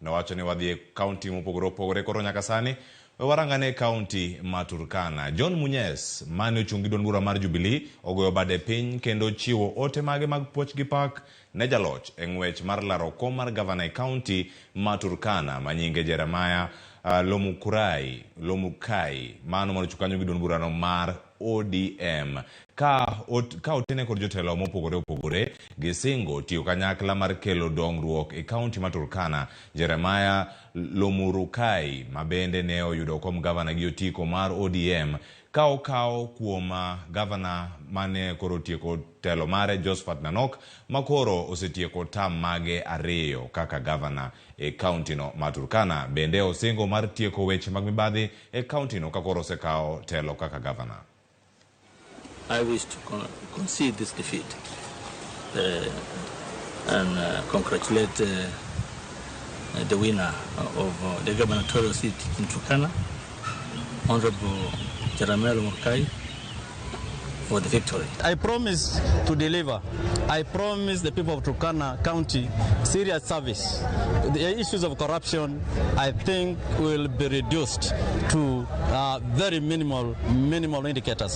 Nowacho ni wadhi e kaunti mopogore opogore koro nyaka sani we warangane kaunti ma Turkana. John Munyes mane ochung' gi duond bura mar Jubilee ogoyo bade piny kendo chiwo ote mage mag puoch gi pak ne jaloch e ng'wech mar laro kom mar gavana e kaunti ma Turkana ma nyinge Jeremiah Lomukurai Lomukai mano mane ochung' kanyo gi duond burano mar ODM ka, ot, ka otene kod jotelo mopogore opogore gisingo tiyo kanyakla mar kelo dongruok e kaunti ma Turkana. Jeremiah Lomurukai ma bende ne oyudo kom gavana gi otiko mar ODM ka okawo kuom gavana mane koro otieko telo mare Josphat Nanok ma koro osetieko tam mage ariyo kaka gavana e kauntino ma Turkana. Bende osingo mar tieko weche mag mibadhi e kauntino ka koro osekawo telo kaka gavana. I wish to concede this defeat and congratulate the winner of the gubernatorial seat in Turkana, Honorable Jeremiah Lomorukai, for the victory. I promise to deliver. I promise the people of Turkana County serious service. The issues of corruption, I think, will be reduced to very minimal indicators.